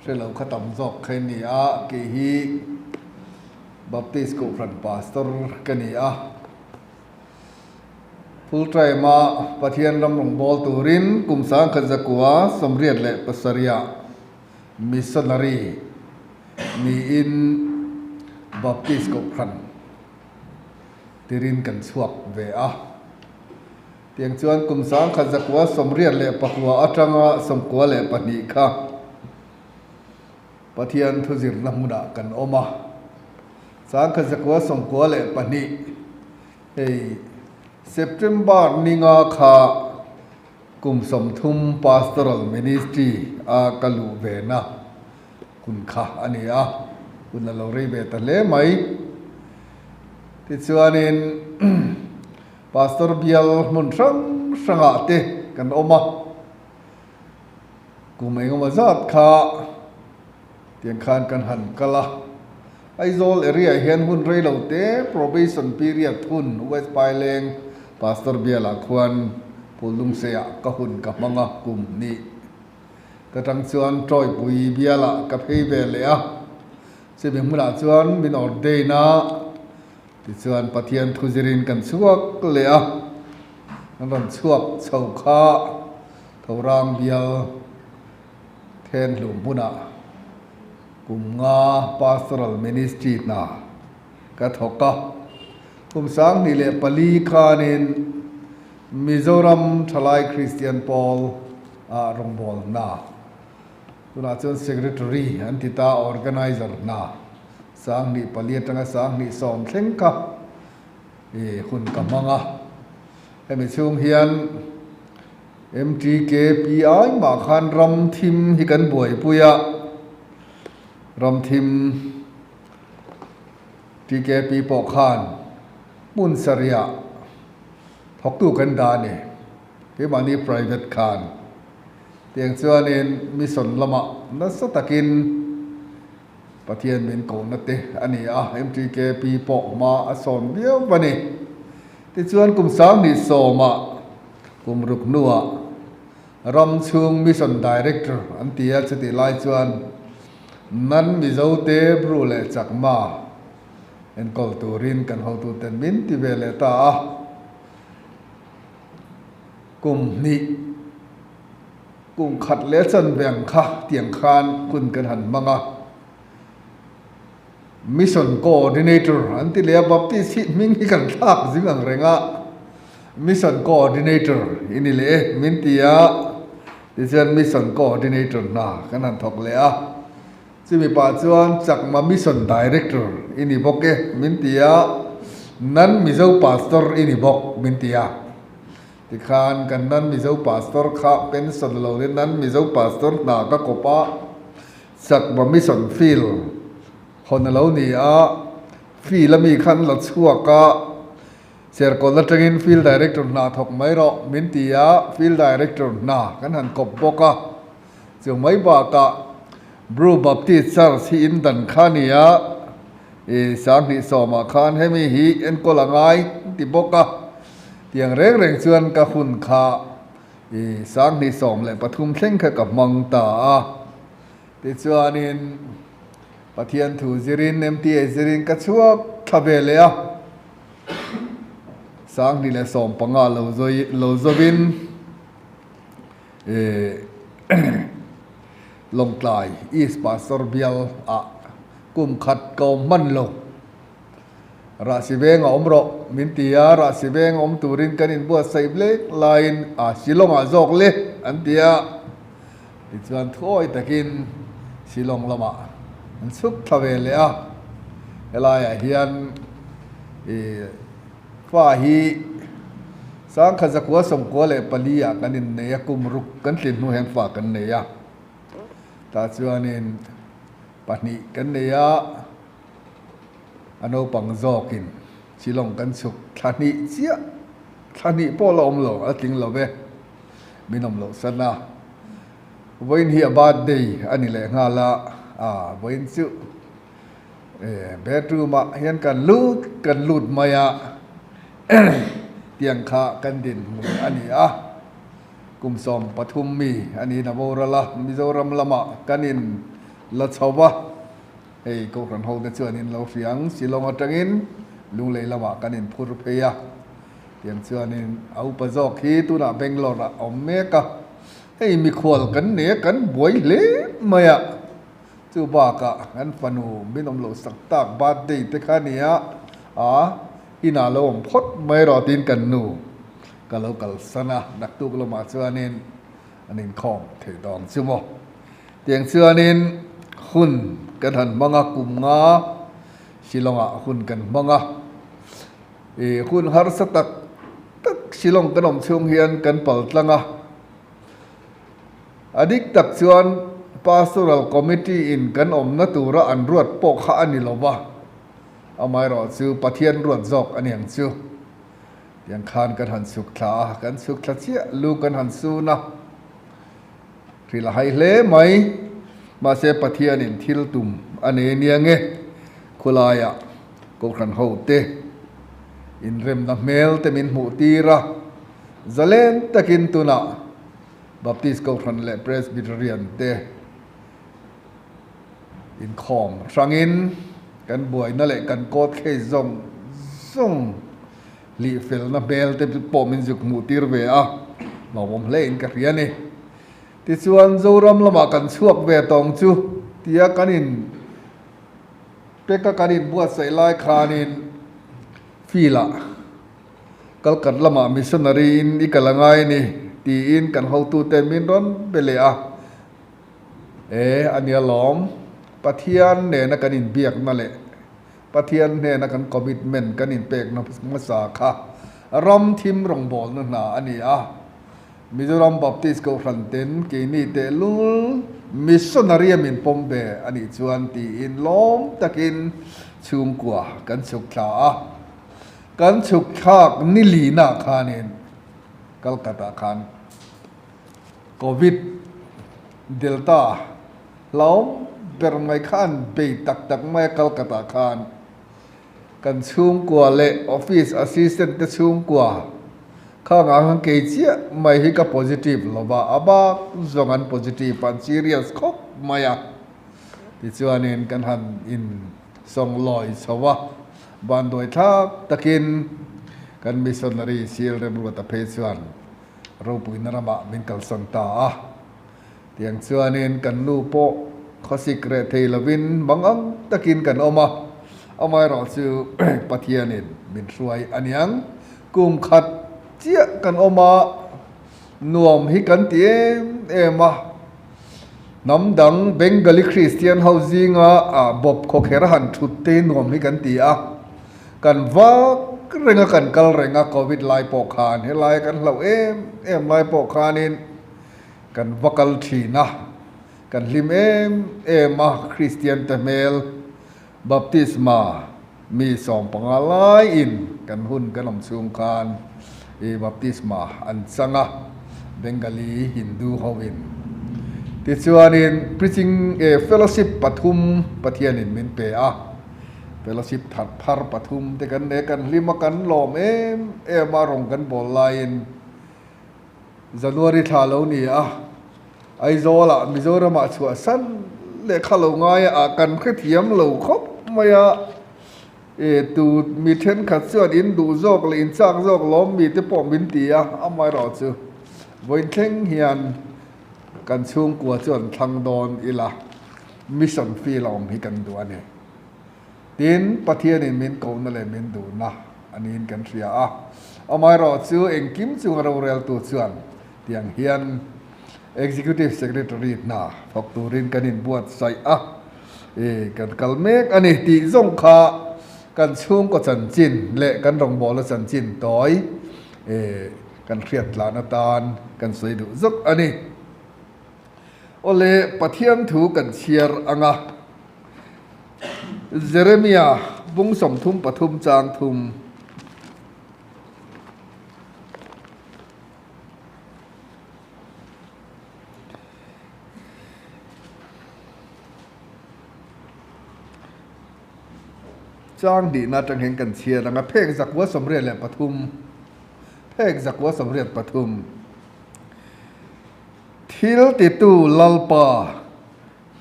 Hre lo kha tam zawk kha in ni a, kei hi Baptist Kohhran Pastor ka ni a. Full time a Pathian ram rawngbâwl turin kum 1987 ah missionary niin Baptist Kohhran tirin kan chhuak ve a. Tiang chuan kum 1989 atanga 92 kha Pathian thuzirna hmunah kan awm a. 1992 hei September ninga kha kum 30 Pastoral Ministry a ka luh ve na hun kha a ni a, hun a lo rei ve ta hle mai. Tichuanin Pastor bial hmun hrang hrangah te kan awm a, kum engemaw zat kha tiang khan kan han kal a. Aizawl area hian hun rei lo te probation period hun West Paileng Pastor bialah khuan Phuldungseiah ka hun ka hmang a kum hnih. Ta tang chuan Tawipui bialah ka phei ve leh a, chumi hmunah chuan min ordain a, tichuan Pathian thu zirin kan chhuak leh a, kan rawn chhuak chho kha Thorang bial then hlum hmunah kum nga pastoral ministry hna ka thawk a. Kum 2004 khanin Mizoram Thalai Kristian Pawl ah rawngbâwl hna, tunah chuan Secretary an ti ta, Organizer hna 2004 atanga 2010 thleng kha hun ka hmang a. Hemi chhung hian MTKPI mah khan ram thim hi kan buaipui a, ram thim TKP pawh khan hmun sarihah thawktu kan dah a ni, keimahni private khan. Tiang chuanin mission lamah nasa takin Pathian min kohna te a ni a, MTKP pawh hma a sawn viau a ni. Tichuan kum 2010ah kum ruk hnuah ram chhung Mission Director an ti a, chutih lai chuan nan Mizote Bru leh Chakma enkawl turin kan hotuten min ti ve leh ta a, kum hnih. Kum khat leh chanve ang kha tiang khan hun kan han hmang a, Mission Coordinator an ti leh a, Baptist hi hming hi kan thlak zing ang reng a, Mission Coordinator i ni leh e min ti a, tichuan Mission Coordinator hna kan han thawk leh a, chumi pah chuan Chakma Mission Director i ni bawk e min ti a, Nan Mizo Pastor i ni bawk min ti a. Tikhan kan nan Mizo Pastor kha pension lo in nan Mizo Pastor hna ka kawp a, Chakma Mission Field hawn a lo ni a, field a mi khan la chhuak a, Serkawn atangin Field Director hna thawk mai rawh min ti a, Field Director hna kan han kawp bawk a, chu mai bakah Bru Baptist Church hi in dan kha a ni a, i 2010ah khan hemi hi enkawl a ngai ti bawk a. Tiang reng reng chuan ka hun kha i 2013 thleng kha ka hmang ta a. Tichuanin Pathian thu zirin MTA zirin ka chhuak thla ve leh a. 2015 lo zawi lo zawin i Lawngtlai East Pastor Bial ah kum khat ka awm hman lo. Rahsi veng a awm rawh min ti a, rahsi veng awm turin kan inbuatsaih blek laiin a Shillong ah zawk le an ti a, tichuan thuawi takin Shillong lamah an chhuk thla ve leh a, helaiah hian i fa hi 1994 ah kan innei a, kum ruk kan tlin hnu hian fa kan nei a, tah chuanin pahnih kan nei a. A naupang zawkin Shillong kan chhuk thla hnih chiah, thla hnih pawh la awm lo, a tling lo ve, min awm loh san a. Vawiin hi a birthday a ni leh nghal a, a vawiin chu bedroom ah hian kan lut kan lut mai a, tiang kha kan dinhmun a ni a, kum 13 mi a niin a boral a, Mizoram lamah kan in. la chho va, hei Kohhran ho te chuan in lo hria ang, Shillong atangin Lunglei lamah kan in phur phei a, tiang chuanin a upa zawk hi tunah Bangalore ah a awm mek a, hei mikhual kan nei a kan buai hle mai a, chu bakah kan fanu min awm loh sak tak birthday te kha nia a inah lo awm phawt mai rawh tiin kan nu ka lo kalsan a, naktuk lamah chuanin an inkhawm thei tawh ang chu maw. Tiang chuanin hun kan han hmang a, kum nga Shillong-ah hun kan hmang a. Ih hun harsa tak tak Shillong kan awm chhung hian kan pal tlang a. A dik tak chuan Pastoral Committee in kan awmna tura an ruat pawh kha a ni lo va, amaherawh chu Pathian ruat zawk a ni ang chu. Tiang khan kan han chhuk thla a, kan chhuk thla chiah lu kan han sun a, hril a hai hle mai. Mahse Pathianin thil tum a nei nia nge khulaiah Kohhran hote inremna hmel te min hmuh tir a, zalen takin tunah Baptist Kohhran leh Presbyterian te inkhawm hrangin kan buaina leh kan court case zawng zawng hlih felna hmel te pawh min zuk hmuh tir ve a, hlauhawm hle in ka hria a ni. Tichuan Zoram lamah kan chhuak ve tawng chu tia kan in peka kan in buatsaih lai khanin field ah Kalkat lamah missionary in i kal a ngai a ni tiin kan hotute min rawn be leh a. E, a nia lawm. Pathian nena kan inbiakna leh Pathian hnena kan commitment kan inpekna hmasa kha ram thim rawngbawlna hna a ni a. Mizoram Baptist Kohhran ten keini tehlul missionary a min pawm ve a nih chuan tiin lawm takin chhungkua kan chhuk thla a. Kan chhuk thlak ni lina khanin Calcutta khan Covid Delta hlauhawm ber mai kha an bei tak tak mai a Calcutta khan kan chhungkua leh office assistant te chhungkua khangah khan kei chiah mai hi ka positive lo va, a bak zawng an positive an serious khawp mai a tichuanin kan han in sawnglawi chho a, vanduai thlak takin kan missionary Sil Remruata phei chuan ropuina ramah min kalsan ta a. Tiang chuanin kan nu pawh khawsik reh thei lovin mangang takin kan awm a, amaherawh chu Pathianin min hruai a niang. Kum khat chiah kan awm a, nuam hi kan ti em em a. Hnam dang Bengali Kristian ho zinga bawp khawkher han thut te nuam hi kan ti a, kan vak reng a kan kal reng a Covid lai pawh khan helai kan hlauh em em lai pawh khanin kan va kal thin a, kan hlim em em a Kristian te hmel Baptisma mi 15 laiin kan hun kan awm chhung khan i baptisma an chang a, Bengali Hindu hoin. Tichuanin preaching e fellowship pathum Pathianin min pe a, fellowship that phar pathum te kan nei a, kan hlim a, kan lawm em em a, rawng kan bawl laiin January thla lo ni a, Aizawlah Mizoramah chhuahsan lehkha lo ngai a kan hrethiam lo khawp mai a, e tu mi thenkhat chuan in duh zawk leh in chak zawk lawm mi te pawh min ti a, amaherawh chu vawiin thleng hian kan chhungkua chuan thlang dawn ila mission field a awm hi kan duh a ni. Tin, Pathianin min kohna leh min duhna a niin kan hria a, amaherawh chu engkim chunga roreltu chuan tiang hian Executive Secretary hna thawk turin kan inbuatsaih a, i kan kal mek a ni tih zawng kha kan chhungkaw chanchin leh kan rawngbawlna chanchin tawi i kan hriat tlan atan kan sawi duh zawk a ni. Awle, Pathian thu kan chhiar ang a. Jeremia bung 33 chang thum. Chang hnihna atang hian kan chhiar ang a, phek 183, phek 183. Thil titu Lalpa.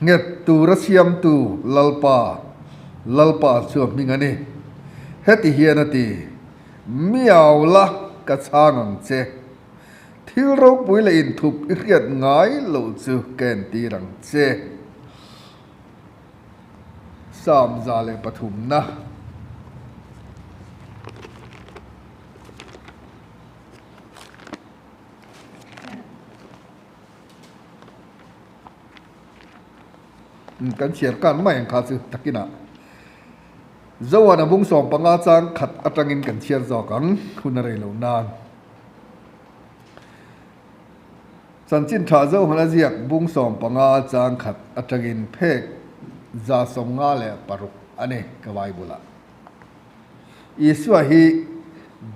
Nghet tura siamtu Lalpa, Lalpa chu a hming a ni. Heti hian a ti, Miau la, ka chhang ang che. Thil ropui leh inthup i hriat ngai loh chu ka entir ang che. Psalm 103 na. Kan chhiar kan mai ang kha chu takinah Zoan a bung 15 chang khat atangin kan chhiar zawk ang hun a rei lo nan. Chanchin tha Zohan a ziak bung 15 chang khat atangin phek 156 a ni ka Bible-ah. Isua hi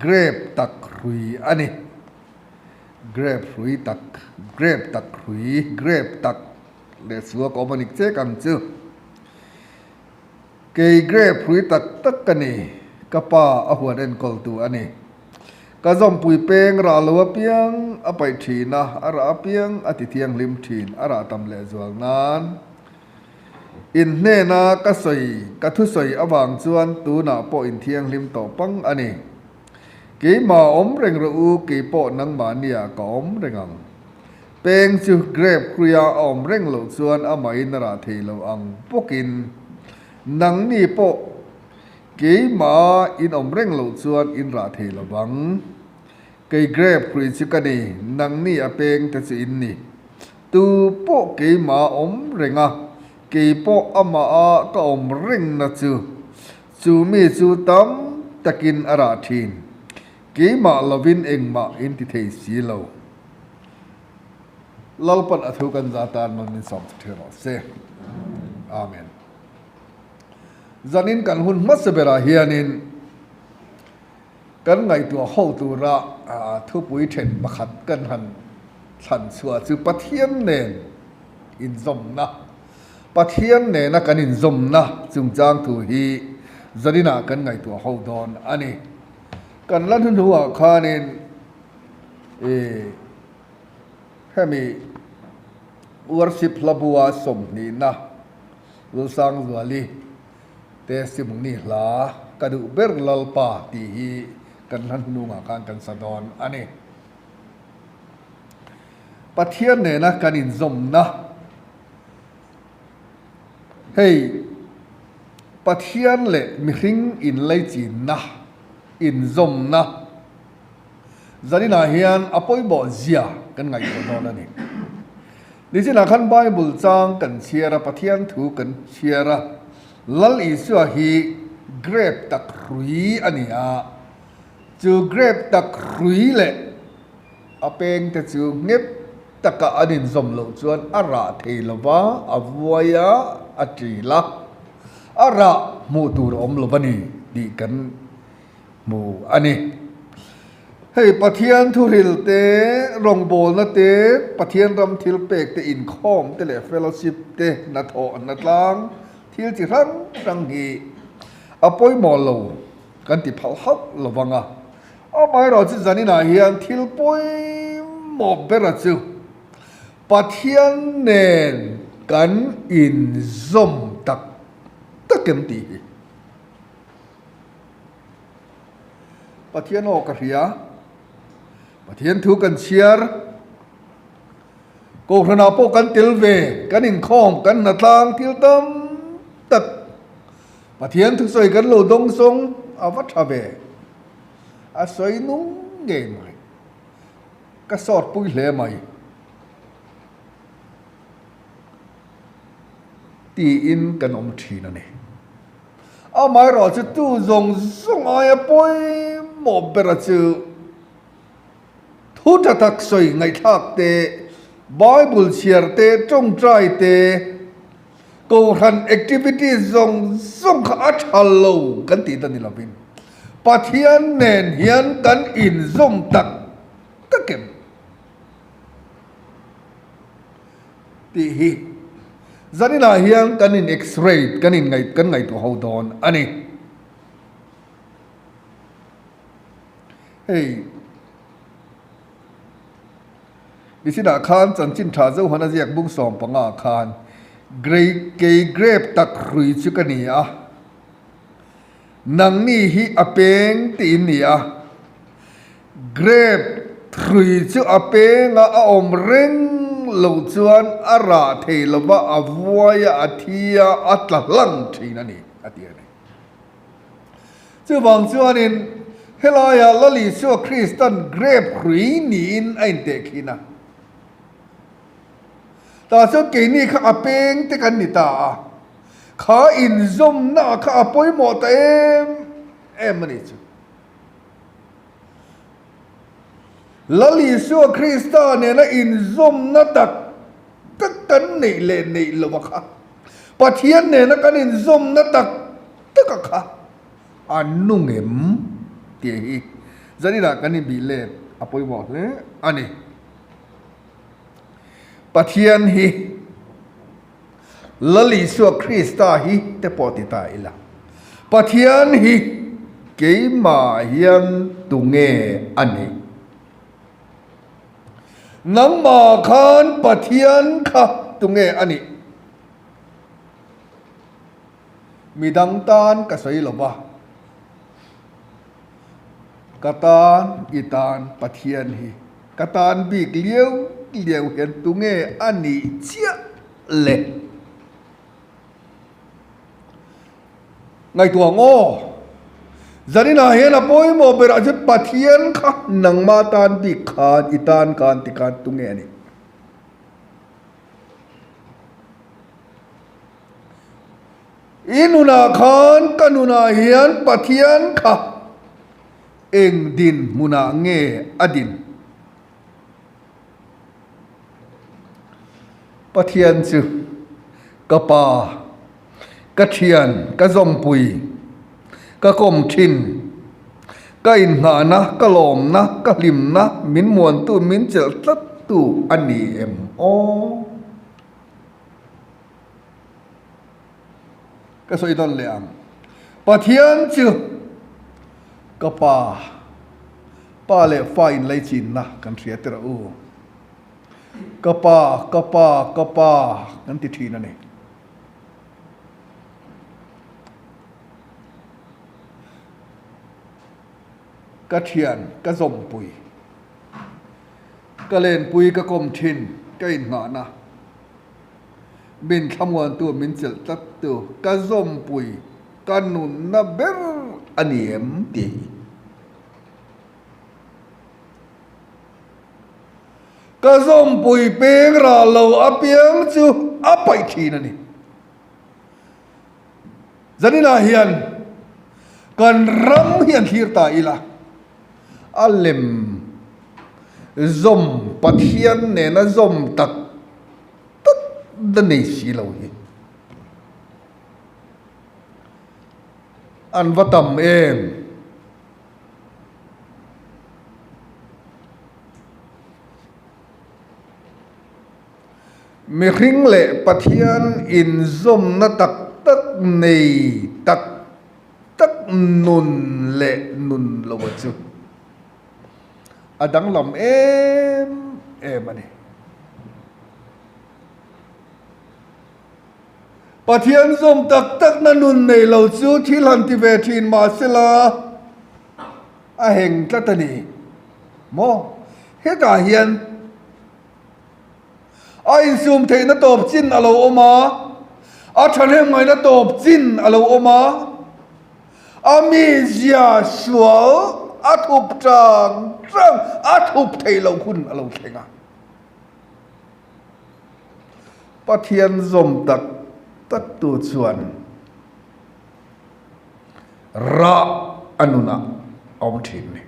grape tak hrui a ni. Grape hrui tak, grape tak hrui, grape tak leh chhuak awm a ni chek ang chu. Kei grape hrui tak tak ka ni, ka pa a huan enkawltu a ni. Ka zawmpui peng rah lo apiang a paih thin a, a rah apiang a ti thianghlim thin, a rah tam lehzual nan. In hnena ka sawi, ka thusawi avang chuan tunah pawh inthianghlim tawh pang a ni. Keimah awm reng rawh u, kei pawh nangmahniah ka awm reng ang. Peng chu grape hruia a awm reng loh chuan amahin a rah thei lo ang bawkin nangni pawh keimah in awm reng loh chuan in rah thei lo vang. Kei grape hrui chu ka ni, nangni a peng te chu in ni. Tu pawh keimah awm reng a, kei pawh amah ka awm rengna chu Chu mi chu tam takin a rah thin. Keimah lovin engmah in ti thei si lo. Lalpan a thu kan za tan man min sawm che rawh se. Amen. Zanin kan hun hmasa berah hianin kan ngaihtuah ho tura thupui then pakhat kan han thlan chhuah chu Pathian nen inzawmna Pathian nena kan inzawmna chungchang thu hi zaninah kan ngaihtuah ho dawn a ni. Kan la hnuhnuah khanin ih hemi worship hlabua sawmhnihna Lalsangzuali testimony hla ka duh ber Lalpa tih hi kan hla hnungah khan kan sa dawn a ni. Pathian nena kan inzawmna Hei, Pathian leh mihring inleichinna, inzawmna zaninah hian a pawimawh zia kan ngaihtuah dawn a ni. Nichinah khan Bible chang kan chhiar a, Pathian thu kan chhiar a, Lal Isua hi grape tak hrui a ni a, chu grape tak hrui leh a pengte chu nghet taka an inzawm loh chuan a rah thei lo va, a vuai a, a ṭil a, a rah hmuh tur a awm lo va ni tih kan hmu a ni. Hei Pathian thuhril te, rawngbawlna te, Pathian ram thil pek te, inkhawm te leh fellowship te, hnathawh, hnatlang thil chi hrang hrang hi a pawimawh lo kan ti phal hauh lo vang a. Amaherawhchu chu zaninah hian thil pawimawh bera chu Pathian nen kan inzawm tak tak em tih hi. Pathian aw ka hria, Pathian thu kan chhiar, Kohhranah pawh kan tel ve, kan inkhawm, kan hnatlang thil tam tak Pathian thusawi kan lo dawngsawng a va tha ve. A sawi nung ngei mai. Ka sawt pui hle mai. Tiin kan awm thin a ni. Amaherawh chu tu zawng zawng aia pawimawh bera chu thu tha tak sawi ngaihthlak te, Bible chhiar te, tawngtai te, Kohhran activities zawng zawng kha a tha lo kan tih ta ni lovin Pathian nen hian kan inzawm tak tak em tih hi zaninah hian kan in x-ray kan in kan ngaihtuah ho dawn a ni. Hei. Nisinah khan chanchin tha Johana ziak bung 15 khan. Grei kei grep tak hrui chu ka ni a, nangni hi a peng tih in ni a. Grep hrui chu a penga a awm reng lo chuan a rah thei lova a vuai a, a thi a, a tla hlang thin a ni, a ti a ni. Chuvang chuanin helaiah Lal Isua Kristan grep hrui niin a intehkhin a. Tah chuan keini kha a peng te kan ni ta a, kha inzawmna kha a pawimawh ta em em a ni chu. Lal Isua Krista nena inzawmna tak tak kan neih leh neih lova kha, Pathian nena kan inzawmna tak taka kha a nung em tih hi zaninah kan inbih let a pawimawh hle a ni. Pathian hi Lal Isua Krista hi te pawh ti ta ila. Pathian hi keimah hian tunge a nih? Nangmah khan Pathian kha tunge a nih? Midang tan ka sawi lo va, ka tan i tan Pathian hi ka tan bik liau liau hian tunge a nih chiah le? Ngaihtuah ang aw, zaninah hian a pawimawh berah chuan Pathian kha nangmah tan bik khan i tan khan tikhan tunge a nih? I nunah khan ka nunah hian Pathian kha eng dinhmunah nge a din? Pathian chu ka pa, ka thian, ka zawmpui, ka kawm thin, ka inhnahna, ka lawmna, ka hlimna, min muantu, min chelh tlattu a ni em aw? Ka sawi dawn leh ang. Pathian chu ka pa, pa leh fa inlaichinna kan hria tirh u. Ka pa, ka pa, ka pa kan ti thin a ni. Ka thian, ka zawmpui, ka lenpui, ka kawm thin, ka inngahna. Min thlamuantu, min chelh tlattu, ka zawmpui, ka nunna ber a ni em tih. Ka zawmpui peng rah lo apiang chu a paih thin a ni. Zaninah hian kan ram hi an thlir ta ila, a lem zawm Pathian nena zawm tak tak na nei si lo hi an va tam em? Mihring leh Pathian inzawmna tak tak nei tak tak nun leh nun loa chu a danglam em em a ni. Pathian zawm tak takna nun nei lo chu thil han ti ve thin mahsela a heng tlat a ni maw? Hetah hian a insum theihna tawp chin a lo awm a, a thahnem ngaihna tawp chin a lo awm a, a mizia sual a thup tang tang a thup theih loh hun a lo thleng a. Pathian zawm tak tak tu chuan rah a nunah a awm thin a ni.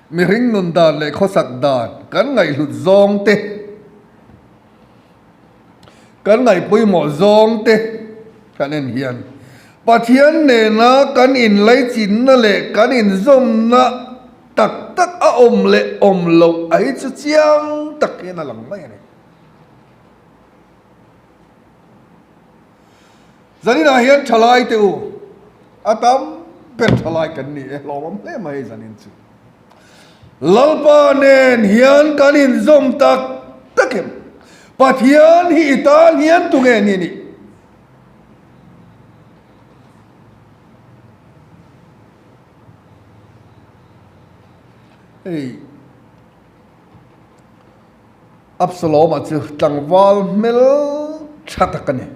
Mihring nun dan leh khawsak dan kan ngaihhlut zawng te, kan ngaihpawimawh zawng te kan en hian Pathian nena kan inlaichinna leh kan inzawmna tak tak a awm leh awm loh a hi chu chiang tak hian a lang mai a ni. Zaninah hian thalai te u, a tam ber thalai kan ni e, hlawm awm hle mai zanin chu. Lalpa nen hian kan inzawm tak tak em? Pathian hi i tan hian tunge ni nih? Hei Absalom-a chu tlangval hmel tha tak a ni.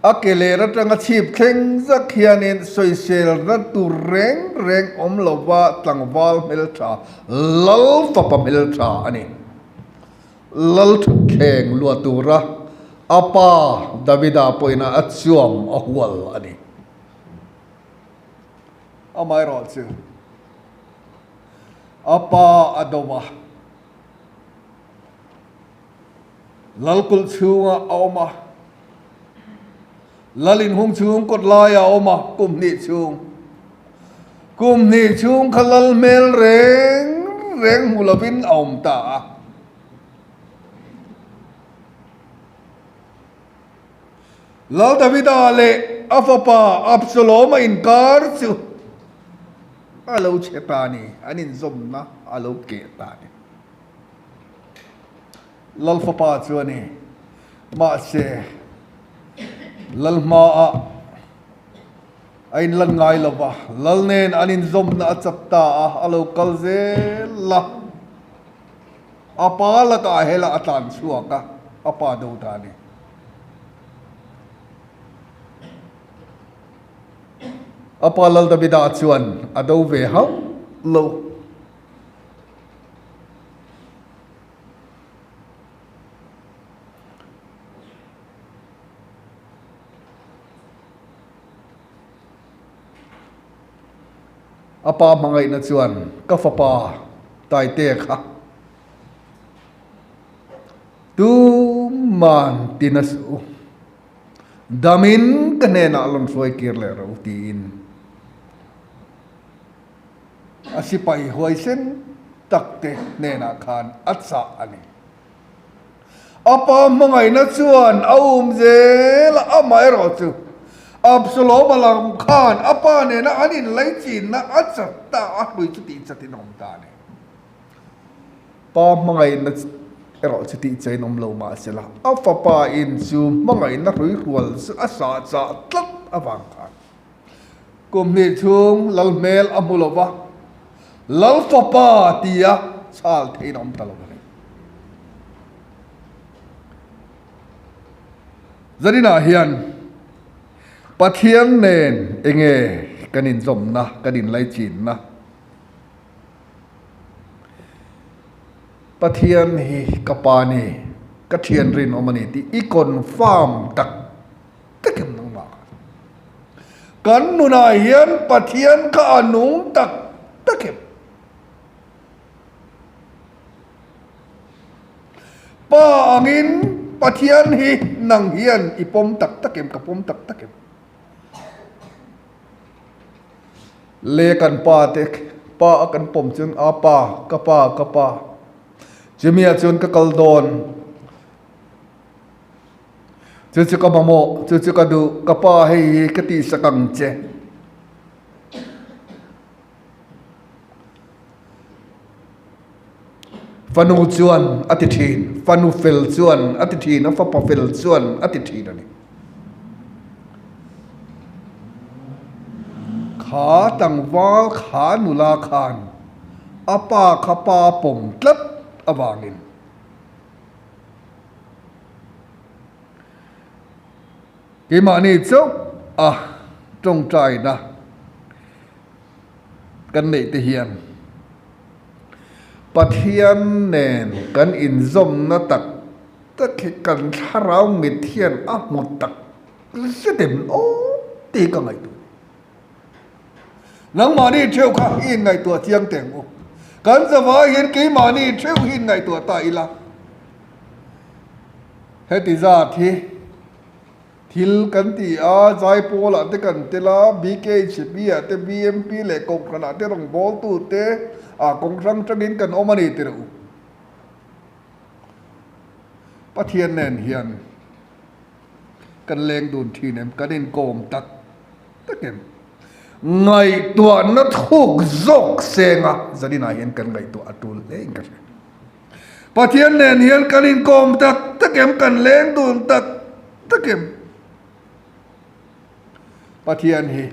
A ke ler atanga chhip thleng zak hianin sawiselna tur reng reng awm lova tlangval hmeltha Lal fapa hmeltha a ni. Lal thutthleng luah tura a pa Davida pawhin a chuam a hual a ni. Amaherawhchu a pa a do a. Lalkulh chhungah a awm a, Lal inhung chhung kawt laiah a awm a, kum hnih chhung. Kum hnih chhung kha Lal hmel reng reng hmu lovin a awm ta a. Lal Davida leh a fapa Absalom-a inkar chu a lo chhe ta a ni, an inzawmna a lo keh ta a ni. Lal fapa chu a ni. Mahse, Lal hmaah a inlan ngai lo va, Lal nen an inzawmna a chak ta a, a lo kal zel a. A pa lakah helah a tlan chhuak a, a pa do ta a ni. A pa Lal Davida chuan a do ve hauh lo. A pa hmangaihna chuan ka fapa Taitea kha tuman tin a suh u, damin ka hnenah rawn hruai kir leh rawh u tiin. A sipai huaisen tak te hnenah khan a chah a ni. A pa hmangaihna chuan a um zel a, amaherawh chu Absalom-a lam khan a pa nena an inlaichinna a chat ta a, hlui chu tih chatin a awm ta a ni. Pa hmangaihna erawh chu tih chain awm lo mahsela a fapa in chu hmangaihna hruihrual chu a sah chah tlat avang khan Kum hnih chhung Lal hmel a hmu lo va, Lal fapa tia chhal theiin a awm ta lo a ni. Zaninah hian Pathian nen enge kan inzawmna, kan inlaichinna? Pathian hi ka pa ni, ka thian rinawm a ni tih i confirm tak takin nangmah kha kan nunah hian Pathian kha a nung tak takin Pa angin Pathian hi nang hian i pawm tak takin ka pawm tak takin le kan pa te pa a kan pawm chuan a pa ka pa ka pa chumi ah chuan ka kal dawn. Chu chu ka mamawh, chu chu ka duh, ka pa hei hi ka tihsak ang che. Fanu chuan a ti thin, fanu fel chuan a ti thin, a fapa fel chuan a ti thin a ni. Kha tlangval kha nula khan a pa kha pa pawm tlat avangin. Keimahni chauh a tawngtaina kan neih te hian Pathian nen kan inzawmna tak tak hi kan thlarau mit hian a hmu tak zet em aw tih ka ngaihtuah. Nangmahni theuh kha i inngaihtuah chiang teh ang u. Kan zavai hian keimahni theuh hi inngaihtuah ta ila. Heti zat hi thil kan ti a, Zaipawlah te kan tel a, BKHP ah te, BMP leh Kohhranah te rawngbawltu te ah kawng hrang hrangin kan awm a ni tirh u. Pathian nen hian kan leng dun thin em, kan inkawm tak. Tak em? Ngaihtuahna thuk zawk senga zaninah hian kan ngaihtuah a tul hle in ka hria. Pathian nen hian kan inkawm tak tak em, kan leng dun tak tak em? Pathian hi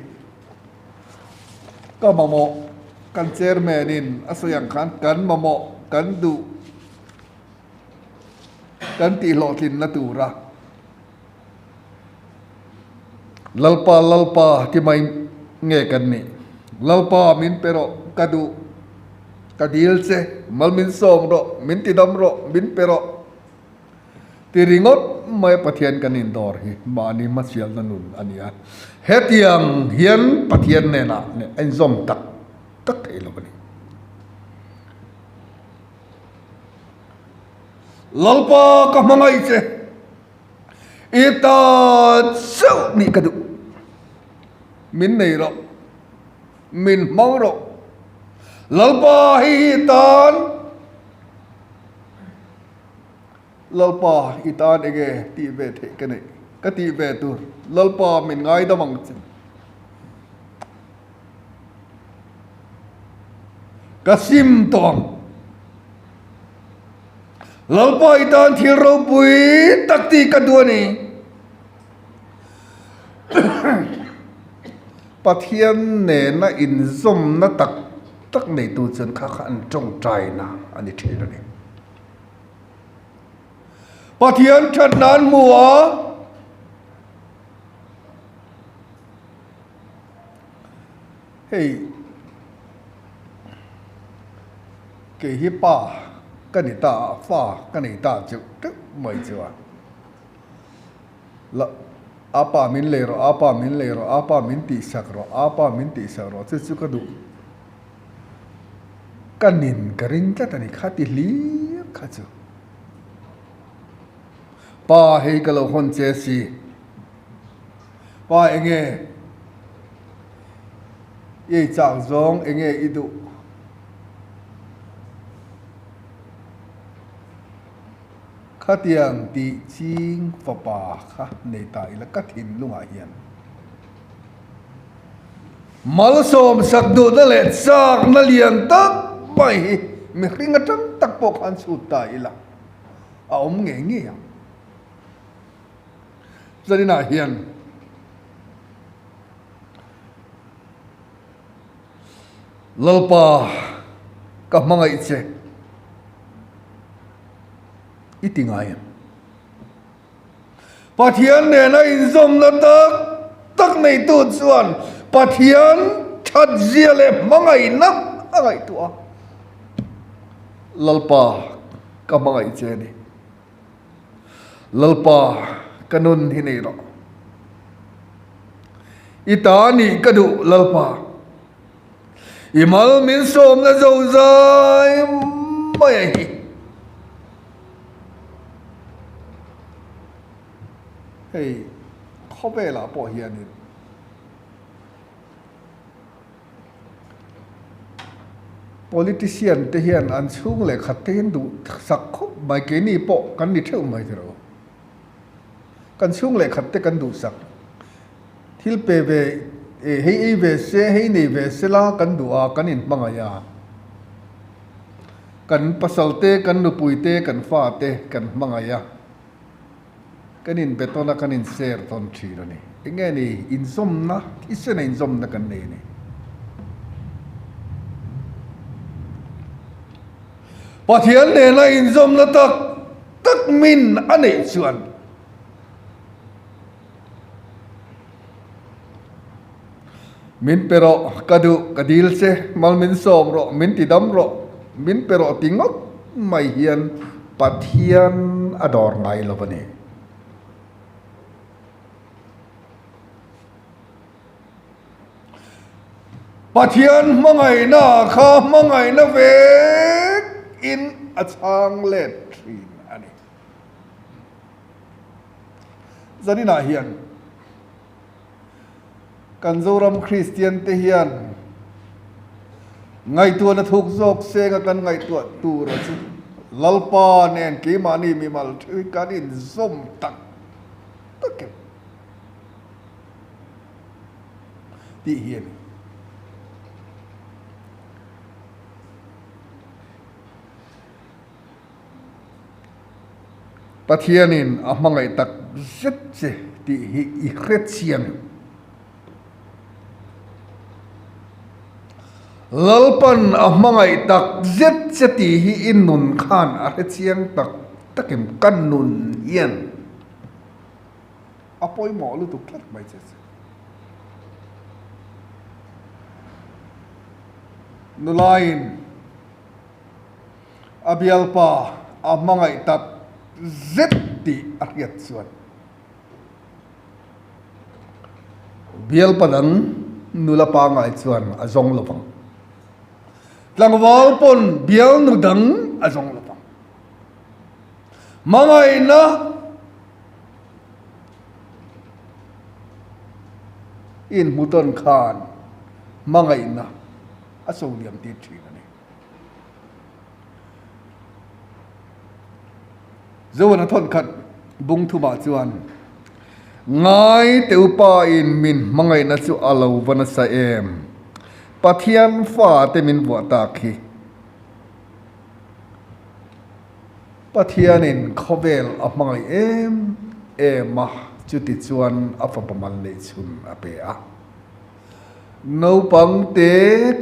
ka mamawh, kan chairman in a sawi ang khan kan mamawh, kan duh, kan tihhlawhtlinna tura Lalpa, Lalpa ti mai nge kan nih? Lalpa min pe rawh, ka duh, ka dil che, mal min sawm rawh, min ti dam rawh, min pe rawh ti ringawt mai Pathian kan indawr hi mahni hmasialna nun a ni a. Hetiang hian Pathian nenah a inzawm tak tak thei lo a ni. Lalpa ka hmangaih che. I ta chauh nih ka duh. Min nei rawh. Min hmang rawh. Lalpa hei hi i tan. Lalpa i tan enge tih ve theih ka neih. Ka tih ve tur. Lalpa min ngaidam ang che. Ka sim tawh ang. Lalpa i tan thil ropui tak tih ka duh a ni. Pathian nena inzawmna tak tak neitu chuan kha kha an tawngtaina a ni thin a ni. Pathian thatna an hmu a. Hei kei hi pa ka ni ta a, fa ka nei ta cheuh teuh mai chu a. La a pa min lei rawh, a pa min lei rawh, a pa min tihsak rawh, a pa min tihsak rawh chu chu ka duh. Ka nin ka ring tlat a ni kha ti hlir kha chu. Pa hei ka lo hawn che si. Pa enge i ei chak zawng enge i duh? Khatiang tih ching fapa kha nei ta ila ka thinlungah hian malsawm sak duhna leh chakna lian tak mai hi mihring atang tak pawh khan chhut ta ila a awm ngei ngei ang. Zaninah hian Lalpa ka hmangaih che i ti ngai em? Pathian nena inzawmna tak tak neitu chuan Pathian thatzia leh hmangaihna a ngaihtuah a, Lalpa ka hmangaih che a ni. Lalpa ka nun hi nei rawh. I ta nih ka duh Lalpa. I mal min sawmna zo zai mai a hi. Hei khawvelah pawh hianin. Politician te hian an chhung leh khat te hian duh sak khawp mai, keini pawh kan ni theuh mai tiraw. Kan chhung leh khat te kan duh sak, thil pe ve eh hei ei ve se hei nei ve se la kan duh a, kan inhmangaih a. Kan pasal te, kan nupui te, kan fa te kan hmangaih a. Kan inbe tawn a, kan inser tawn thin a ni. Eng nge ni inzawmna, thisena inzawmna kan nei a ni. Pathian nena inzawmna tak tak min a neih chuan min pe rawh, ka duh, ka dil che, mal min sawm rawh, min ti dam rawh, min pe rawh ti ngawt mai hian Pathian a dawr ngai lo a ni. Pathian hmangaihna kha hmangaihna vek in a chhang let thin a ni. Zaninah hian Kan Zoram Kristian te hian ngaihtuahna thuk zawk senga kan ngaihtuah tura chu Lalpa nen keimahni mimal thu hi kan inzawm tak tak em tih hi a ni. Pathianin a hmangaih tak zet che tih hi i hre chiang em? Lalpan a hmangaih tak zet che tih hi i nun khan a hre chiang tak tak em? Ka nun hian a pawimawh lutuk tlat mai che che. Nulaiin a bialpa a hmangaih tak zet tih a hriat chuan. Bialpa dang nula pangngai chuan a zawng lo vang. Tlangval pawn bialnu dang a zawng lo vang. Hmangaihna inhmu tawn khan hmangaihna a so liam tir thin a ni. Zoan a thawn khat bung thumah chuan, Ngai te upa in min hmangaihna chu a lo va nasa em? Pathian fate min vuah tak hi. Pathianin khawvel a hmangaih em em a, chuti chuan a fapa mal neih chhun a pe a. Naupang te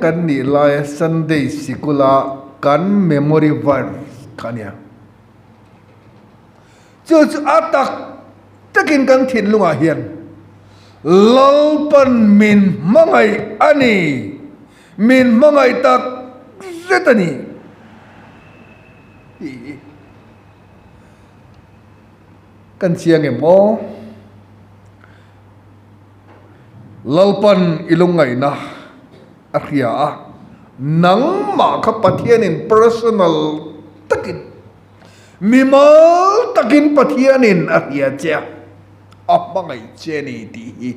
kan nih laia Sunday sikula kan memory verse kha a nia. Chu chu a tak takin kan thinlungah hian Lalpan min hmangaih a ni, min hmangaih tak zet a ni tih hi kan chiang em aw? Lalpan i lungngaihna a hria a, nangmah kha Pathianin personal takin, mimal takin Pathianin a hria che a, a hmangaih che a ni tih hi.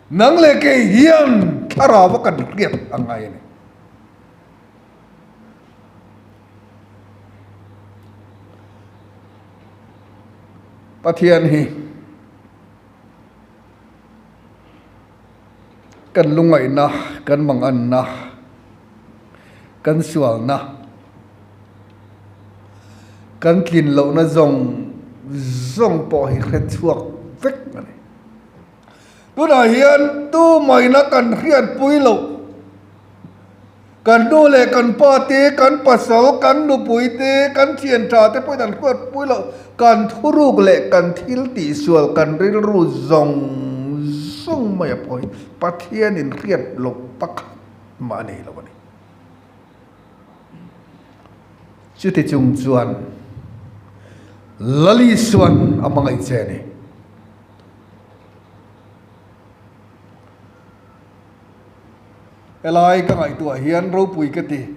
Nang leh kei hian thlarau a kan hriat a ngai a ni. Pathian hi kan lungaihna, kan manganna, kan sualna, kan tlin lohna zawng zawng pawh hi hre chhuak vek a ni. Tunah hian tumaina kan hriatpui loh. Kan nu leh kan pa te, kan pasal, kan nupui te, kan thian tha te pawhin an hruatpui loh. Kan thuruk leh kan thil tihsual, kan rilru zawng zawng mai a pawh hi Pathianin hriat loh pakhat mah a nei lo a ni. Chuti chung chuan Lali suan a hmangaih che a ni. Helai ka ngaihtuah hian ropui ka ti.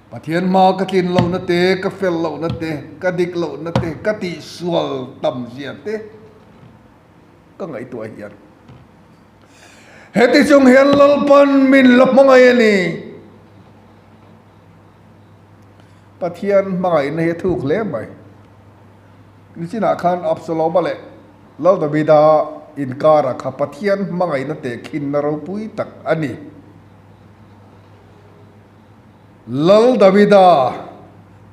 Pathian hma ka tlin lohna te, ka fel lohna te, ka dik lohna te, ka tihsual tam zia te ka ngaihtuah hian. Heti chung hian Lalpan min la hmangaih a ni. Pathian hmangaihna hi a thuk hle mai. Nichinah khan Absaloma leh Lal Davida inkara kha Pathian hmangaihna tehkhinna ropui tak a ni. Lal Davida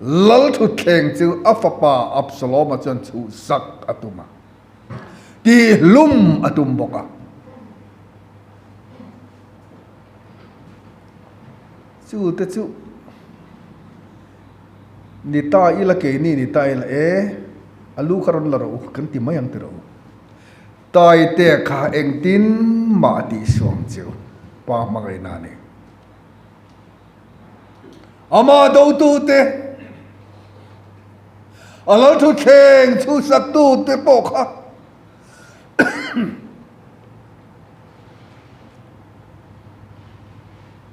lal thutthleng chu a fapa Absaloma chuan chhuhsak a tum a, tihlum a tum bawk a. Chu te chu ni ta ila keini ni ta ila e, a lu kha rawn la rawh u kan ti mai ang ti rawh u. Taite kha engtin mah tih suang chu pa hmangaihna a ni. Amah dotute, a lalthutthleng chhuhsaktute pawh kha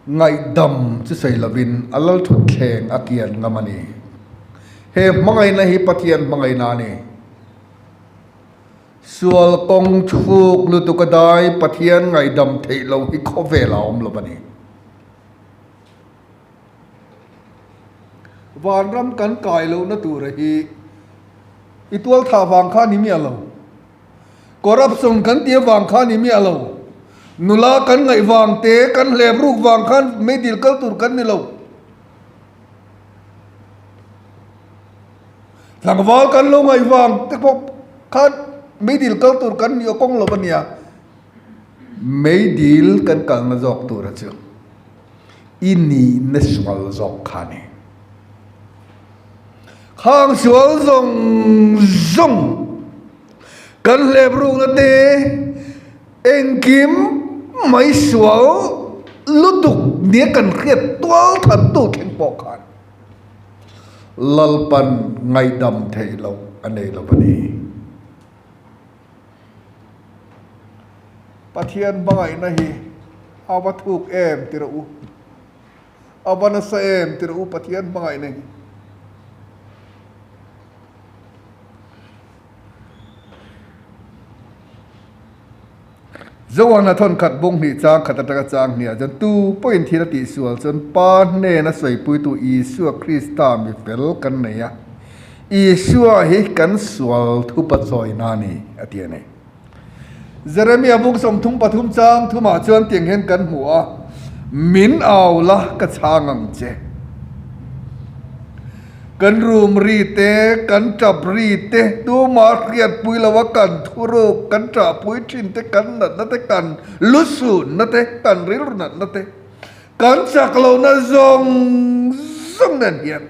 Ngaihdam chu sawi lovin a lalthutthleng a kian ngam a ni. He hmangaihna hi Pathian hmangaihna a ni. Sual kawng chhuk lutuk a dai Pathian ngaihdam theih loh hi khawvel a awm lo a ni. Vanram kan kai lohna tura hi i tualthah vang kha ni miah lo. Corruption kan tih avang kha ni miah lo. Nula kan ngaih vang te, kan hlep ruk vang khan meidil kal tur kan ni lo. Tlangval kan lo ngaih vang te pawh khan meidil kal tur kan ni aw kawng lo a nia. Meidil kan kalna zawk tura chu i nihna sual zawk kha a ni. Khang sual zawng zawng kan hlep rukna te engkim mai sual lutuk nia kan hriat tual thattu thleng pawh khan Lalpan ngaihdam theih loh a nei lo a ni. Pathian hmangaihna hi a va thuk em ti rawh u. A va nasa em ti rawh u Pathian hmangaihna hi. Zohana thawn khat bung hnih chang khat atanga chang hniah chuan tu pawhin thil a tihsual chuan Pa hnena sawipuitu Isua Krista mi fel kan nei a, Isua hi kan sual thupa chawina a ni, a ti a ni. Jeremia bung 33 chang thumah chuan tiang hian kan hmu a, Min au la ka chhang ang che. Kan rum ri te, kan tap ri te, tumah hriatpui lova kan thuruk, kan ṭahpui ṭhin te, kan natna te, kan lusunna te, kan rilru natna te, kan chak lohna zawng zawng nen hian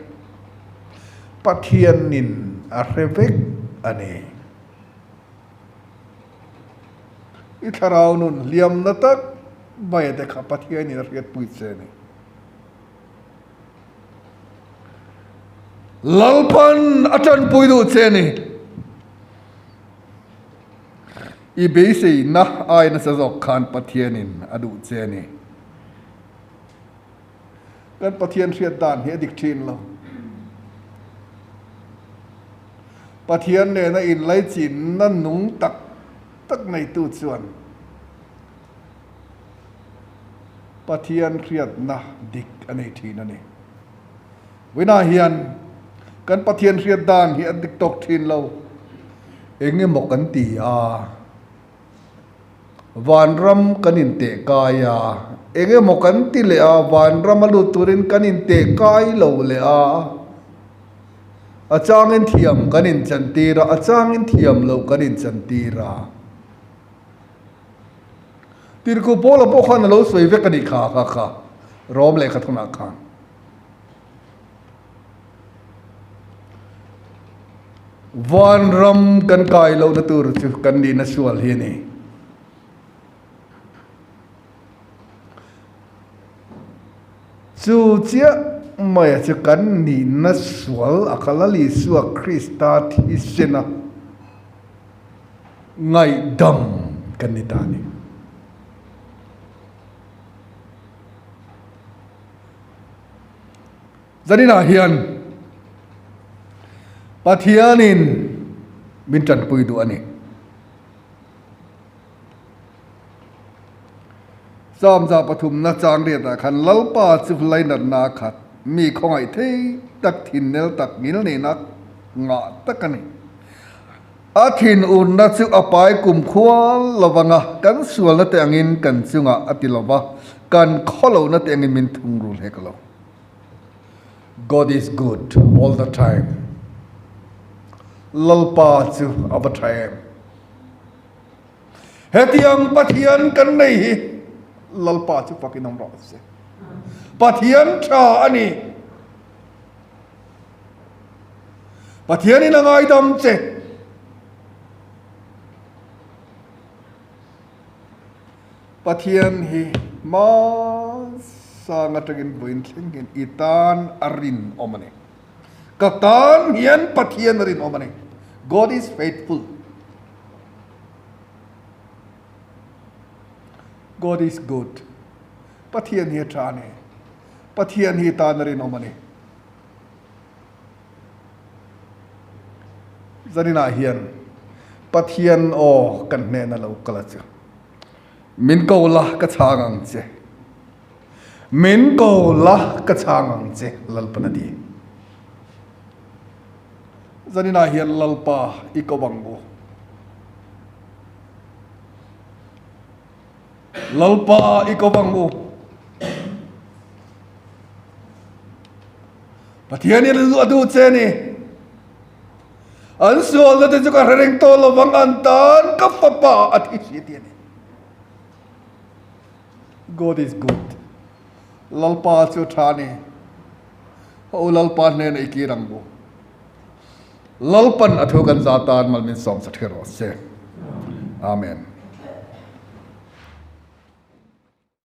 Pathianin a hre vek a ni. I thlarau nun hliamna tak mai te kha Pathianin a hriatpui che a ni. Lalpan a tanpui duh che a ni. I beiseina ai nasa zawk khan Pathianin a duh che a ni. Kan Pathian hriat dan hi a dik thin lo. Pathian nena inlaichinna nung tak tak neitu chuan Pathian hriatna dik a nei thin a ni. Vawiinah hian kan Pathian hriat dan hi a dik tawk thin lo. Eng emaw kan ti a, vanram kan inteh kai a, eng emaw kan ti leh a, vanram a lut turin kan inteh kai lo leh a, a changin thiam kan inchantir a, a changin thiam loh kan inchantir a. Tirhkoh Paula pawh khan a lo sawi vek a nih kha kha kha Rom lehkha thunah khan. Vanram kan kai lohna tur chu kan nihna sual hi a ni. Chu chiah maia chu kan nihna sual a kha Lal Isua Krista thisena ngaihdam kan ni ta a ni. Zaninah hian Pathianin min tanpui duh a ni. Psalm 103na chang riatah khan Lalpa chu lainatna a khat, mi khawngaih thei tak, thinnel tak, ngilneihna ngah tak a ni. A thinurna chu a pai kum khual lo vang a, kan sualna te angin kan chungah a ti lo va, kan khawlohna te angin min thungrul hek lo. God is good all the time. Lalpa chu a va tha em. Hetiang Pathian kan nei hi Lalpa chu fakin awm rawh se. Pathian tha a ni. Pathianin a ngaidam che. Pathian hi hmasang atangin vawiin thleng hian i tan a rinawm a ni. Ka tan hian Pathian a rinawm a ni. God is faithful. God is good. Pathian hi a tha a ni. Pathian hi tan a rinawm a ni. Zaninah hian Pathian aw kan hnena lo kal a chu. Min ko la ka chhang ang che. Min ko la ka chhang ang che Lalpan a ti. Zaninah hian Lalpa i ko ang u. Lalpa i ko ang u. Pathian in a duh che ni. An sualna te chu ka hre reng tawh lo vang, an tan ka fapa a thi si a ti a ni. God is good. Lalpa chu tha a ni. Ho Lalpa hnena i kir ang bu. Lalpan a thu kan za tan mal min sawm sa thir rawh se. Amen.